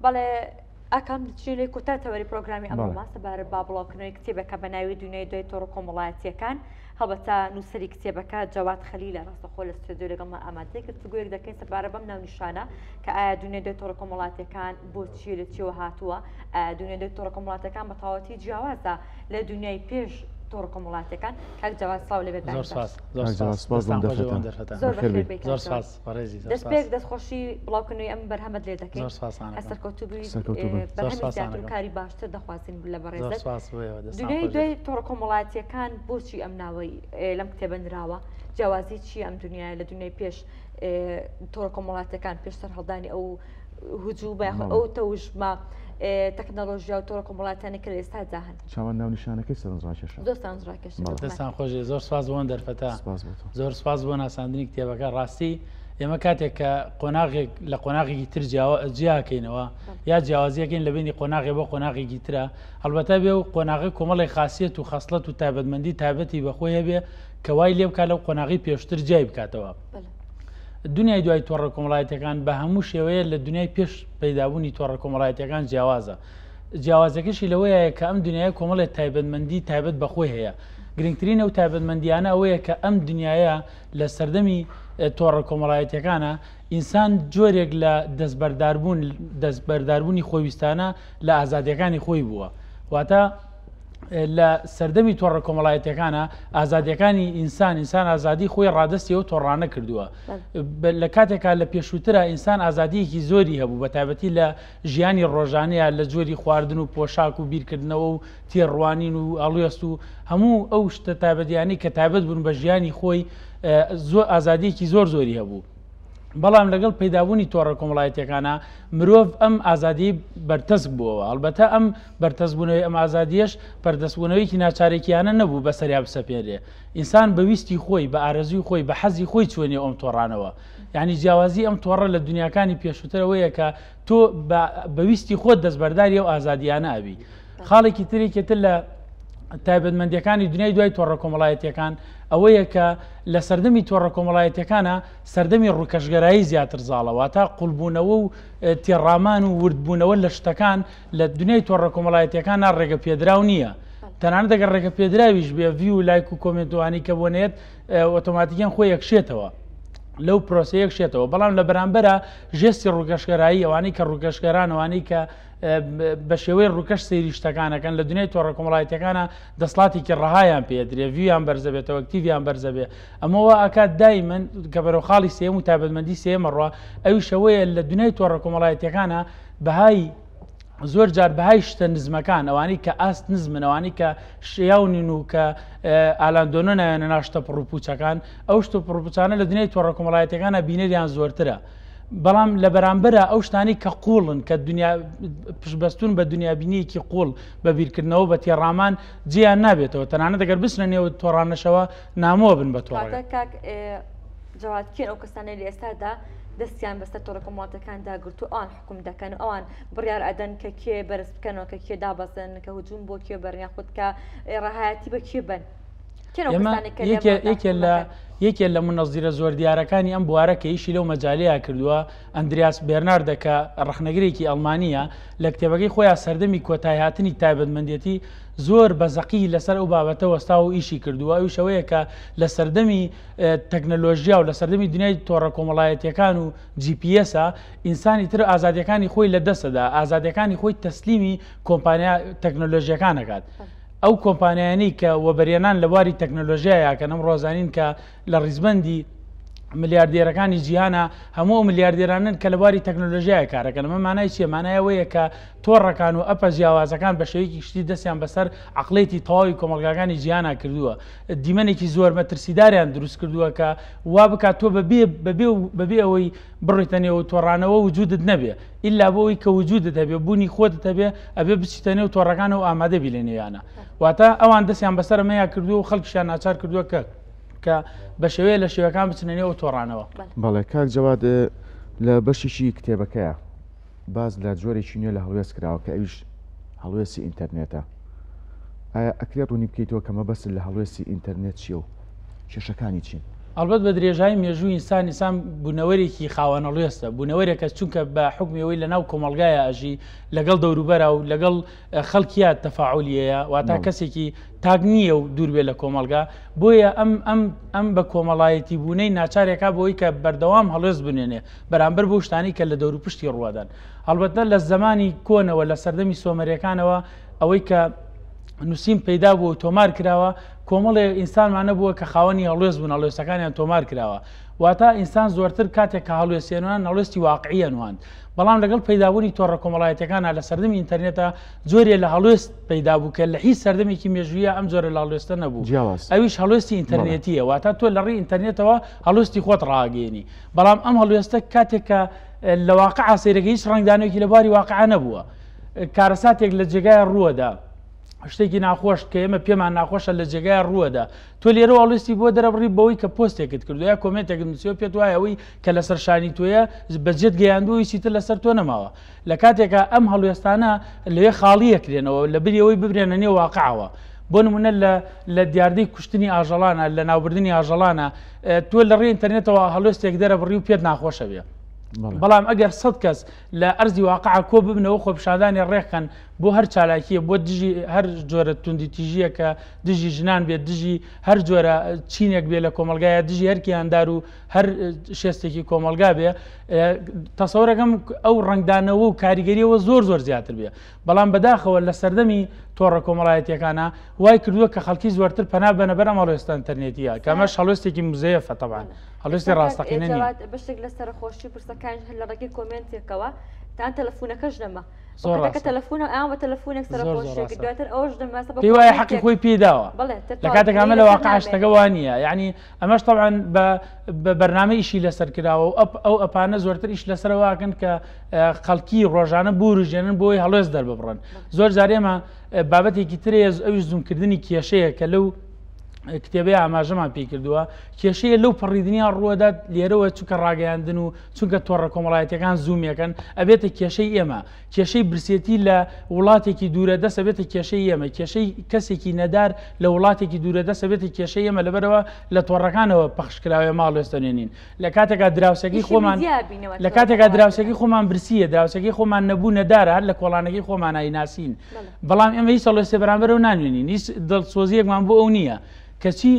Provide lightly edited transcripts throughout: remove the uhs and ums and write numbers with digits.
بەڵێ ئاکام دەچینە کۆتا تەوەری پرۆگرامی ئەمڕۆمان سەبارەت بە بڵاوکردنەوەی کتێبەکە بە ناوی دنیای دوای تۆڕە کۆمەڵایەتییەکان هەڵبەتە نووسەری کتێبەکە جەواد خەلیلە ڕاستەخۆ لە ستۆدیۆ لەگەڵمان ئامادەیە گفتوگۆیەک دەکەین سەبارەت بەم ناونیشانە کە ئایا دنیای دوای تۆڕە کۆمەڵاتیەکان بۆچی لە چیەوە هاتووە ئایا دنیای دوای تۆڕە کۆمەڵاتیەکان بە تەواوەتی جیاوازە لە دنیای پێش تۆڕە کۆمەڵاتیەکان کاک جەواد سڵاو لێ بێت زۆر سپاس زۆر سپاس سپاس بۆم دەرفەتە زۆر بەخێر بێی کاک زۆر جەواد. سپاس بەڕێزی زۆر دەست پێک سپاس دەستخۆشی بڵاوکردنەوەی ئەم بەرهەمەت لێ دەکەین زۆر سپاستان هەر ئەکەم سەرکەوتوو بی سەرکەوتوو بن. زۆر بەرهەمی سپاستان زیاتر و ئەکەم کاری باشتر دەخوازین لە زۆر بەڕێزت سپاس بۆ ئێوە دەستان دنیای خۆش بێت دوای تۆڕە کۆمەڵایەتییەکان بۆچی ئەم ناوەی لەم کتێبە نراوە جیاوازی چییە ئەم دنیایە لە دنیای پێش تۆڕە کۆمەڵاتیەکان پێش سەرهەڵدانی ئەو هجوومە یاخود ئەو تەوژمە تەکنەلۆژیا و تۆڕە کۆمەڵاتیانە کە لە ئێستادا هەن. چاوان ناونیشانەکەی سەرنجڕاکێشە. زۆر سەرنجڕاکێشە. دەستان خۆش بێ زۆر سپاس بۆ ئەم دەرفەتە. سپاس بۆ تۆ. زۆر سپاس بۆ ناساندنی کتێبەکە ڕاستی ئێمە کاتێک کە قۆناغێک لە قۆناغێکی تر جیاکەینەوە یا جیاوازیەکەین لە بینی قۆناغێ بۆ قۆناغێکی ترە هەڵبەتە بێ و قۆناغی کۆمەڵی خاصیت و خەسڵەت و تایبەتمەندی تایبەتی بەخۆی هەبێ کە وای لێ بکات لەو قۆناغی پێشتر جیای بکاتەوە. دنیای دوای تۆڕە کۆمەڵایەتەکان بە هەموو شێوەیە لە دنیای پێش پەیدابوونی تۆڕە کۆمەڵایەتەکان جیاوازە. جیاوازەکەشی لەوەیە کە ئەم دنیای کۆمەڵێک تایبەتمەندی تایبەت بەخۆی هەیە. گرنگترین ئەو تایبەتمەندیانە ئەوەیە کە ئەم دنیاە لە سەردەمی تۆڕە کۆمەڵایەتەکانە ئینسان جۆرێک لە دەستبەرداربوون دەستبەرداربوونی خۆویستانە لە ئازادیەکانی خۆی بووە. واتە لە سەردەمی تۆڕە کۆمەڵایەتەکانە ئازادیەکانی ئینسان ئینسان ئازادی خۆی ڕادستی ئەو تۆڕانە کردووە لە کاتێکا لە پێشووترا ئینسان ئازادیەکی زۆری هەبوو بە تایبەتی لە ژیانی ڕۆژانەیە لە جۆری خواردن و پۆشاک و بیرکردنەوە و تێڕوانین و هەڵوێست و هەموو ئەو شتە تایبەتیانی کە تایبەت بوون بە ژیانی خۆی زۆر ئازادیەکی زۆر زۆری هەبوو. بەڵام لەگەڵ پەیدابوونی تۆڕە کۆمەڵایەتیەکانە مرۆڤ ئەم ئازادی بەرتەسک بووەوە هەڵبەتە ئەم بەرتەسکبوونەوەی ئەم ئازادیەش پەردەستبوونەوەیکی ناچارێکیانە نەبوو بەسەریا بسەپێنرێ ئینسان بە ویستی خۆی بە ئارەزوی خۆی بە حەزی خۆی چووە نێو ئەم تۆڕانەوە یعنی جیاوازی ئەم تۆڕە لە دنیاکانی پێشووترەوەیە کە تۆ بە ویستی خۆت دەستبەرداری ئەو ئازادیانە ئەبی خاڵێکی ترێکی تر لە تایبەتمەندیەکانی دنیای دوای تۆڕە کۆمەڵایەتیەکان ئەوەیە کە لە سەردەمی تۆڕە کۆمەڵایەتیەکانە سەردەمی ڕووکەشگەرایی زیاتر زاڵە واتە قوڵبوونەوە و تێڕامان و وردبوونەوە لە شتەکان لە دنیای تۆڕە کۆمەڵایەتیەکانە ڕێگە پێدراو نییە تەنانەت ئەگەر ڕێگە پێدراویش بێ view و لایک و comment وانی کە بۆ نێت ئۆتۆماتیکیان خۆی ئەکشێتەوە لەو پرۆسەیە کشێتەوە بەڵام لە بەرامبەرە ژێستی ڕووکەشگەرایی ئەوانەی کە ڕووکەشگەران ئەوانەی کە بە شێوەی ڕووکەش سەیری شتەکانەکەن لە دنیای تۆڕە کۆمەڵایەتیەکانە دەسڵاتێکی ڕەهایان پێدرێ view یان بەرزەبێتەوە active یان بەرزەبێ ئەمە وا ئەکات دایمەن کە بەرەو خاڵی سێم و تایبەتمەندی سێمە ڕوا ئەویشەوەیە لە دنیای تۆڕە کۆمەڵایەتیەکانە بەهای زۆر جار بەهای شتە نزمەکان ئەوانەی کە ئاست نزمن ئەوانەی کە شیاو نین و کە ئالاندۆنە نایەنە ناو شتە پڕوپوچەکان ئەو شتە پڕوپوچانە لە دنیای تۆڕە کۆمەڵایەتیەکانە بینەریان زۆرترە. بەڵام لە بەرامبەرە ئەو شتانەی کە قوڵن کە دنیا پشبەستون بە دنیابینیەکی قوڵ بە بیرکردنەوە بە تێڕامان جیان نابێتەوە تەنانەت ئەگەر بچنە نێو تۆڕانەشەوە نامۆ بن بە تۆڕەکە. کاک جواد کێن ئەو کەسانەی لە ئێستادا دەستیان بەسەر تۆڕە کۆمەڵاتەکاندا گرتو ئەوان حکوم دەکەن و ئەوان بڕیار ئەدەن کە کێ بەرز بکەنەوە کە کێ دابەزن کە هجوم بۆ کێ بەرن یاخود کە ڕەهایەتی بە کێ بن یەکێ لە یەکێ لە منەزیرە زۆر دیارەکانی ئەم بوارە کە ئیشی لەو مەجالەیە کردووە ئەندریاس بێرناردە کە ڕەخنەگرێکی ئەڵمانیە لە کتێبەکەی خۆیان سەردەمی کۆتایهاتنی تایبەتمەندێتی زۆر بە زەقی لەسەر ئەو بابەتە وەستا و ئیشی کردووە ئەویشەوەیە کە لە سەردەمی تەکنەلۆژیا و لە سەردەمی دنیای تۆڕە کۆمەڵایەتیەکان و GPS ە ئینسانی تر ئازادیەکانی خۆی لە دەستەدا ئازادیەکانی خۆی تەسلیمی کۆمپانیا تەکنەلۆژیەکان ئەکات ئەو کۆمپانیانەی کە وەبەرێنان لە بواری تەکنەلۆژیایە کە ئەمڕۆ زانین کە لە ڕیزبەندی ملیاردێرەکانی جیهانە هەموو ئەو ملیاردێرانن کە لە بواری تەکنەلۆژیای کارەکەن ئەمە مانای چییە مانای ئەوەیە کە تۆڕەکان و ئەپە جیاوازەکان بە شێوەیەکی گشتی دەستیان بەسەر عەقڵێتی تەواوی کۆمەڵگاکانی جیهانا کردووە دیمەنێکی زۆر مەترسیداریان دروست کردووە کە وا بکات تۆ بەبێ بەبێ بەبێ ئەوەی بڕۆیتە نێو تۆڕانەوە وجودت نەبێ ئیلا بۆ ئەوی کە وجودت هەبێ بوونی خۆتت هەبێ ئەبێ بچیتە نێو تۆڕەکانەوە ئامادە بی لە نێویانە واتە ئەوان دەستیان بەسەر ئەمەیا کردووە و خەڵکیشیان ناچار کردووە کە کە بە شێوەیە لە شێوەکان بچنە نێو تۆڕانەوە. بەڵێ کاک جەواد لە بەشێکی کتێبەکەیە باس لە جۆرێکی نوێ لە هەڵوێست کراوە کە ئەویش هەڵوێستی ئینتەرنێتە ئایا ئەکرێت ڕوونی بکەیتەوە کە مەبەست لە هەڵوێستی ئینتەرنێت چییە و کێشەکانی چین؟ ئەڵبەت بە درێژایی مێژووی ئینسان، ئینسان بوونەوەرێکی خاوەن هەڵوێستە، بوونەوەرێکە چونکە بە حوکمی ئەوەی لەناو کۆمەڵگایا ئەژی، لەگەڵ دەوروبەرا و لەگەڵ خەڵکیا تەفاعولی هەیە، واتا کەسێکی تاک نییە و دوور بێ لە کۆمەڵگا، بۆیە ئەم ئەم ئەم بە کۆمەڵایەتی بوونەی ناچارێکا بۆی کە بەردەوام هەڵوێست بنوێنێ بەرامبەر بەو شتانەی کە لە دەوروپشتی ڕووەدەن. هەڵبەتە لە زەمانی کۆنەوە لە سەردەمی سۆمەریەکانەوە ئەوەی کە نووسین پەیدا بووە و تۆمار کراوە، کۆمەڵێ ئینسانمان نەبووە کە خاوەنی هەڵوێست بوون، هەڵوێستەکانیان تۆمار کراوە. واتە ئینسان زۆرتر کاتێک کە هەڵوێستی ئەنواند، هەڵوێستی واقعی ئەنواند. بەڵام لەگەڵ پەیدابوونی تۆڕە کۆمەڵایەتیەکانا لە سەردەمی ئینتەرنێتا جۆرێ لە هەڵوێست پەیدا بوو کە لە هیچ سەردەمێکی مێژوویە ئەم جۆرە لە هەڵوێستە نەبوو. جیاواز. ئەویش هەڵوێستی ئینتەرنێتییە. واتە تۆ لە ڕێی ئینتەرنێتەوە هەڵوێستی خۆت ڕاگەیەنی. بەڵام ئەم هەڵوێستە کاتێک کە لە واقعا سەیرەکەی هیچ ڕەنگدانەوەیەکی لە بواری واقعا نەبووە. کارەساتێک لە جێگای ڕووەدا شتێکی ناخۆش کە ئێمە پێمان ناخۆشە لە جێگای ڕووەدا تۆ لێرە هەڵوێستی بۆ دەرەبڕی بەوەی کە پۆستێکت کردو یا کۆمێنتێکت نووسیوە پێت وایە ئەوەی کە لەسەر شانی تۆیە بەجێت گەیاندووە هیچی تر لەسەر تۆ نەماوە لە کاتێکا ئەم هەڵوێستانە لەوێ خاڵیەکرێنەوە لە بری ئەوەی ببرێنە نێو واقعەوە بۆ نمونە لە لە دیاردەی کوشتنی ئاژەڵانە لە ناوبردنی ئاژەڵانە تۆ لە ڕێی ئینتەرنێتەوە هەڵوێستێک دەرەبڕی و پێت ناخۆشە بێ بەڵام ئەگەر سەد کەس لە ئەرزی واقع کۆ ببنەوە خۆپیشاندانی ڕێکخەن بۆ هەر چالاکیە بۆ دژی هەر جۆرە توندوتیژیە کە دژی ژنان بێت دژی هەر جۆرە چینێک بێ لە کۆمەلگایە دژی هەر کیاندار و هەر شێستێکی کۆمەلگا بێ تەسەورەکەم ئەو ڕەنگدانەوە و کاریگەریەوە زۆر زۆر زیاتر بێ بەڵام بەداخەوە لە سەردەمی تۆڕە کۆمەڵایەتیەکانە وای کردووە کە خەڵکی زۆرتر پەنا بەنە بەر ئەم هەڵوێستە ئینتەرنێتیە کە ئەمەش هەڵوێستێکی مزەیەفە تەبعەن هەڵوێستی ڕاستەقینە نییە. بەشێک لە سەرخۆشی پرسەکانیش هەر لە ڕێگەی کۆمێنتێکەوە تان تەلەفونەکەش نەما زۆر تەلەفۆن ئەو بە تەلەفۆنێک سەرخۆشێک دواتر ئەوش نەما پێی وایە حەقی خۆی پێداوە لە کاتێک ئەمە لە واقع شتەکە وا نییە یعنی ئەمەش طبعا بە بە بەرنامە ئیشی لەسەر کراوە و ئەو ئەپانە زۆرتر ئیش لەسەر واکەن کە خەڵکی ڕۆژانە بوروژێنن بۆی هەڵوێست دەرببڕن زۆر جار ئێمە بابەتێکی ترێ ئەویش زوومکردنی کێشەیە کە لەو کتێبەی ئاماژەمان پێی کردووە کێشەیە لەو پەڕی دنیا ڕووەدات لێرەوە چونکە ڕاگەیاندن و چونکە تۆڕە کۆمەڵایەتەکان زوومەکەن ئەبێتە کێشەی ئێمە کێشەی برسێتی لە وڵاتێکی دوورە دەست ئەبێتە کێشەی ئێمە، کێشەی کەسێکی نەدار لە وڵاتێکی دوورە دەست ئەبێتە کێشەی ئێمە، لەبەرئەوە لە تۆڕەکانەوە پەخش کراوە ئێمە هەڵوێستە نوێنین. لە کاتێکا دراوسێکەی خۆمان لە کاتێکا دراوسێکەی خۆمان برسییە، دراوسێکەی خۆمان نەبوو نەدارە، هەر لە کۆڵانەکەی خۆمانا ئەیناسین، بەڵام ئێمە هیچ هەڵوێستێ بەرامبەر ئەو نانوێنین، هیچ دڵسۆزییەکمان بۆ ئەو نییە، کەچی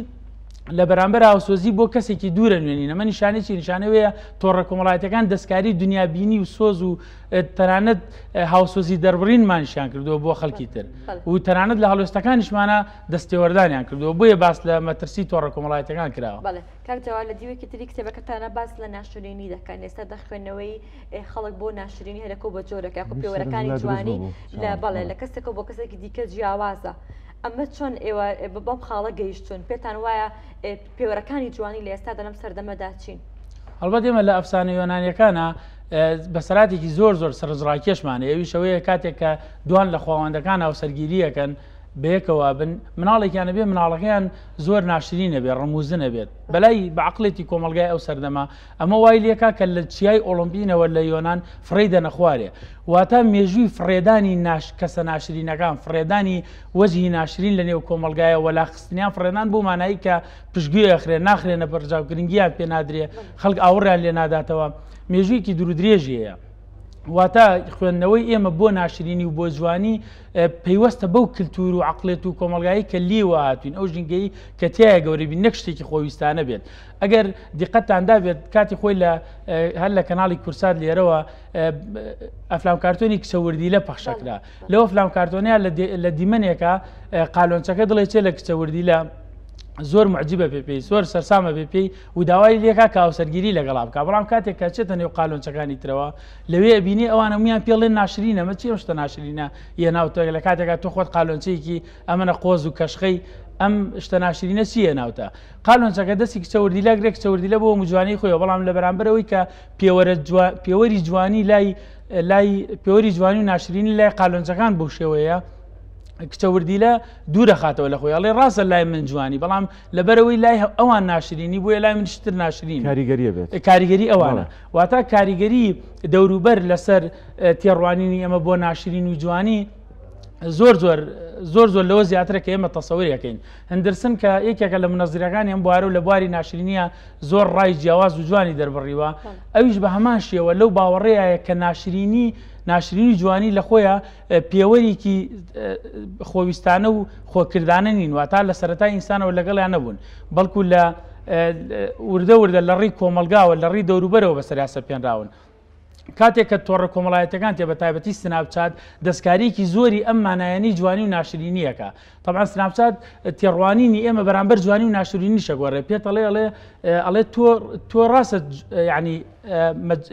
لە بەرامبەر هاوسۆزی بۆ کەسێکی دوورە نوێنین. ئەمە نیشانەی چی؟ نیشانەی ئەوەیە تۆڕە کۆمەڵایەتیەکان دەستکاری دنیابینی و سۆز و تەنانەت هاوسۆزی دەربڕینمانیشیان کردووە بۆ خەڵکی تر و تەنانەت لە هەڵوێستەکانیشمانە دەستێوەردانیان کردووە بۆیە باس لە مەترسی تۆڕە کۆمەڵایەتەکان کراوە. بەڵێ کاک جەواد لە دیوێکی تری کتێبەکەتانە باس لە ناشرینی دەکەن ئێستا دەخوێندنەوەی خەڵک بۆ ناشرینی هەرەکە بە جۆرەکە یاخود پێوەرەکانی جوانی لە بەڵێ لە کەسێکە بۆ کەسێکی دیکە جیاوازە ئەمە چۆن ئێوە بەم خاڵە گەیشتون پێتان وایە پێوەرەکانی جوانی لە ئێستادا لەم سەردەمەدا چین؟ هەڵبەت ئێمە لە ئەفسانە یۆنانیەکانە بەسەراتێکی زۆر زۆر سەرنجڕاکێشمان هەیە ئەویش ئەوەیە کاتێک کە دوان لە خواوەندەکان هاوسەرگیریەکەن بەیەکەوە بن مناڵێکیان بێ مناڵەکەیان زۆر ناشرینە بێ ڕموزنە بێت بەلای بە عقلێتی کۆمەلگای ئەو سەردەمە ئەمە وای لێکا کە لە چیای ئۆڵمپینەوە لە یۆناان فڕێی دەنەخوارێ واتە مێژووی فڕێدانی ناش کەسە ناشرینەکان فڕێدانی وەجهی ناشرین لە نێو کۆمەلگایە وەلا خستنیان فڕێدان بۆ مانایی کە پشتگوێ ئەخرێن ناخرێنە بەرچاو گرنگیان پێ نادرێ خەڵک ئاوڕیان لێ ناداتەوە مێژوویەکی دوورودرێژی هەیە واتە خوێندنەوەی ئێمە بۆ ناشرینی و بۆ جوانی پەیوەستە بەو کللتور و عقلێت و کۆمەلگایی کە لێوە هاتوین ئەو ژینگەی کە تایە گەورەبی نەک شتێکی خۆویستانە بێت ئەگەر دیقەتتاندا بێت کاتی خۆی لە هەر لە کەناڵی کورسات لێرەوە ئەفلام کارتۆنی کچە وردیلە پەخشەکرا لەو ئەفلام کارتۆنیا لە دیمەنێکە قالۆنچەکە دڵێ چێ لە کچە وردیلە زۆر معجبە پێ پێی زۆر سەرسامە پێ پێی و داوای لێکا کە هاوسەرگیری لەگەڵا بکا بەڵام کاتێک کە چێتە نێو قالۆنچەکانی ترەوە لەوێ ئەبینی ئەوان هەمویان پێڵێن ناشرینە مە چی ئەم شتە ناشرینە یە ناوتە لە کاتێکا تۆ خۆت قالۆنچەیەکی ئەمەنە قۆز و کەشخەی ئەم شتە ناشرینە چییە ناوتە قالۆنچەکە دەستی کچە وردیلە گرێ کچە وردیلە بۆ مجوانی خۆی بەڵام لە بەرامبەرەوەی کە پێوەرە پێوەری جوانی لای لای پێوەری جوانی و ناشرینی لای قالۆنچەکان بەو شێوەیە کچە وردیلە دوورەخاتەوە لە خۆی ئەڵێ ڕاستە لای من جوانی بەڵام لەبەرەوەی لای ئەوان ناشرینی بۆیە لای من شتر ناشرین کاریگەریە بێت کاریگەری ئەوانە واتە کاریگەری دەوروبەر لەسەر تێڕوانینی ئەمە بۆ ناشرین و جوانی. زۆر زۆر زۆر زۆر لەوە زیاترە کە ئێمە تەسەوری ئەکەین. هندرسن کە یەکێکە لە منەزیرەکانی ئەم بوارە و لە بواری ناشرینیە زۆر ڕای جیاواز و جوانی دەربڕیوە، ئەویش بە هەمان شێوە لەو باوەڕەیە کە ناشرینی ناشرینی جوانی لە خۆیە پێوەرێکی خۆویستانە و خۆکردانە نین، واتا لە سەرەتای ئینسانەوە لەگەڵیان نەبوون، بەڵکو لە وردە وردە لە ڕێی کۆمەلگاوە لە ڕێی دەوروبەرەوە بەسەریا سەپێنراون. کاتێک کە تۆڕە کۆمەڵایەتەکان تێ بە تایبەتی سناپچات دەستکاریەکی زۆری ئەم مانایانی جوانی و ناشرینیەکە. طبعا سناپچات تێڕوانینی ئێمە بەرامبەر جوانی و ناشرینیشە گۆڕێ، پێت ئەڵێ ئەڵێ ئەڵێ تۆ تۆ ڕاستە یعنی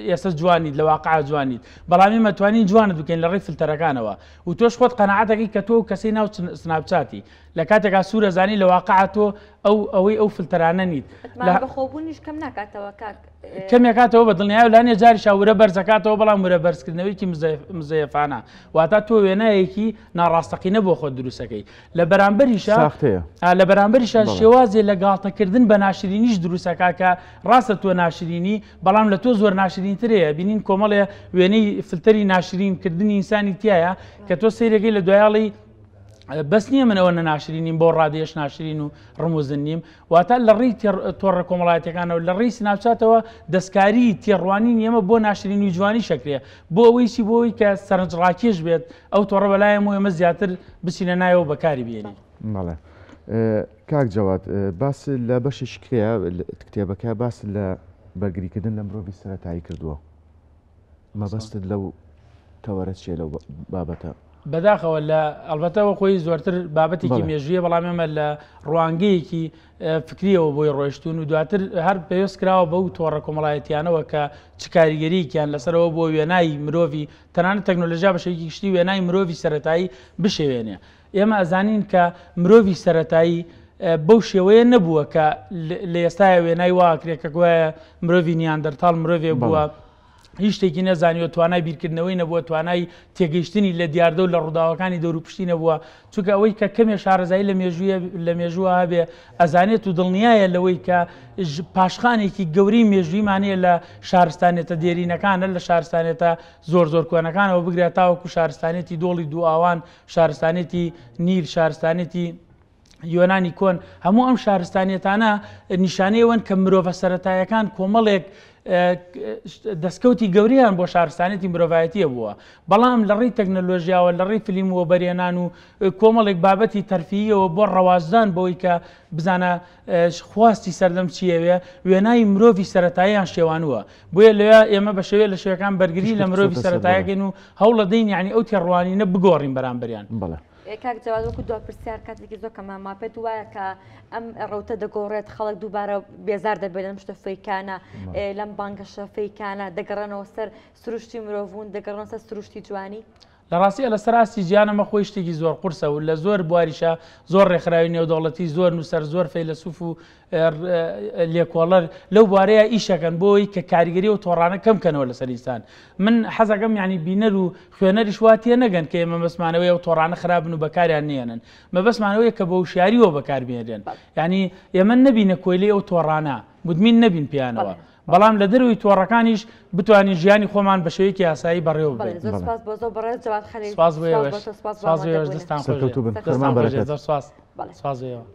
ئێستا جوانیت لە واقع جوانیت، بەڵام ئێمە توانین جوانت بکەین لە ڕێی فلتەرەکانەوە و تۆش خۆت قەناعەتەکەی کە تۆ کەسەی ناو سناپچاتی، لە کاتێکا سوورە زانی لە واقع تۆ ئەو ئەوەی ئەو فلتەرانە نیت. بەخۆبوونیش کەم ناکاتەوە کاک؟ کەمێکاتەوە بە دڵنیایە، لانێ جاریشا ورە بەرزەکاتەوە، بەڵام ورە بەرزکردنەوەیکی مزەیەفانە، واتە تۆ وێنایەکی ناڕاستەقینە بۆ خۆت دروستەکەی. لە بەرامبەریشا لە بەرامبەریشا شێوازێ لە گاڵتەکردن بە ناشرینیش دروستەکا کە ڕاستە تۆ ناشرینی بەڵام لە تۆ زۆر ناشرینترەیە. بینین کۆمەڵێ وێنەی فلتەری ناشرینکردنی ئینسانی تایە کە تۆ سەیرەکەی لە دوایاڵی بەس نییە من ئەوە نەناشرینیم بۆ ڕادێش ناشرین و ڕموزن نیم. واتە لە ڕێی تۆڕە کۆمەڵایەتەکانەوە لە ڕێی سناپچاتەوە دەستکاری تێڕوانین ئێمە بۆ ناشرین و جوانی شەکرێ، بۆ ئەوەی چی؟ بۆ ئەوەی کە سەرنجڕاکێش بێت ئەو تۆڕە بەلایەم و ئێمە زیاتر بچینە نایەوە بەکاری بێنین. بەڵێ کاک جەواد، باس لە بەشێکی کتێبەکە باس لە بەرگریکردن لە مرۆڤی سەرەتایی کردووە، مەبەستت لەو تەوەرە چییە لەو بابەتە؟ بەداخەوە لە ئەلبەتەوە خۆی زۆرتر بابەتێکی مێژویە، بەڵام ئێمە لە ڕوانگەیەکی فکریەوە بۆی ڕۆیشتون و دواتر هەر پەیوەست کراوە بەو تۆڕە کۆمەڵایەتیانەوە کە چ کاریگەریەکیان لەسەرەوە بۆ وێنای مرۆڤی، تەنانەت تەکنۆلۆژیا بە شێوەیەکی گشتی وێنای مرۆڤی سەرەتایی بشێوێنێ. ئێمە ئەزانین کە مرۆڤی سەرەتایی بەو شێوەیە نەبووە کە لە ئێستایا وێنای واکرێ کە گوایە مرۆڤی نیاندەرتاڵ مرۆڤێ بووە هیچ شتێکی نەزانیوە، توانای بیرکردنەوەی نەبووە، توانای تێگەیشتنی لە دیاردە و لە ڕووداوەکانی دەوروپشتی نەبووە. چونکە ئەوەی کە کەمێ شارەزایی لە مێژوویە لە مێژووە هەبێ ئەزانێت و دڵنیایە لەوەی کە پاشخانێکی گەورەی مێژوویمان هەیە لە شارستانێتە دێرینەکانە، لە شارستانێتە زۆر زۆر کۆنەکانەوە بگرە تاوەکو شارستانێتی دۆڵی دووئاوان، شارستانێتی نیل، شارستانێتی یۆنانی کۆن. هەموو ئەم شارستانیەتانە نیشانەی ئەوەن کە مرۆڤە سەتایەکان کۆمەڵێک دەستکەوتی گەوریان بۆ شارستانێتی مرۆڤایەتیە بووە، بەڵام لە ڕێی تەکنەلۆژیاوە لە ڕێی فلیم وەبەرێنان و کۆمەڵێک بابەتی تەرفیەوە بۆ ڕەوازدان بەوەی کە بزانە خواستی سەردەم چیەوێ وێنای مرۆڤی سەتاییان شێوانووە. بۆیە لەوێ ئێمە بە شێوەیە لە شێوەکان بەرگری لە مرۆڤی سەتایەکەین و هەوڵەدەین یعنی ئەو تێڕوانینە بگۆڕین بەرامبەریان. بەڵێ. کاک جەواد، وەکو دوا پرسیار کاتێکی زۆر کەمان ما، پێت وایە کە ئەم ڕەوتە دەگۆڕێت، خەڵک دووبارە بێزار دەبێت لەم شتە فەیکانە، لەم بانگەشە فەیکانە، دەگەڕێنەوە سەر سروشتی مرۆڤبوون، دەگەڕێنەوە سەر سروشتی جوانی؟ لە ڕاستیە لەسەر ئاستی جیهانەمە خۆی شتێکی زۆر قورسە و لە زۆر بواریشە زۆر ڕێکخراوی نێودەوڵەتی، زۆر نووسەر، زۆر فەیلەسوف و لێکۆڵەر لەو بوارەیە ئیشەکەن بۆی کە کاریگەری و تۆڕانە کەم کەنەوە لەسەر ئینسان. من حەزەکەم یعنی بینەر و خوێنەریش وا تێ نەگەن کە ئێمە مەبەستمانەوەی ئەو تۆڕانە خراپن و بەکاریان نێنن، مەبەستمانەوەیە کە بە هوشیاریەوە بەکاربێنرێن، یعنی ئێمە نەبینە کۆیلەی ئەو تۆڕانە، مدمین نەبین پێیانەوە، بەڵام لە دەرەوەی تۆڕەکانیش بتوانین ژیانی خۆمان بە شێوەیەکی ئاسایی بەڕێوە ببەین. زۆر سپاس بۆ زۆر بەڕێز جەواد خەلیل. سپاس بۆ ئێوەش. سپاس بۆ ئێوەش. دەستان خۆش بێت. سەرکەوتوو بن. فەرمان بەرەکەت. زۆر سپاس. سپاس بۆ ئێوە.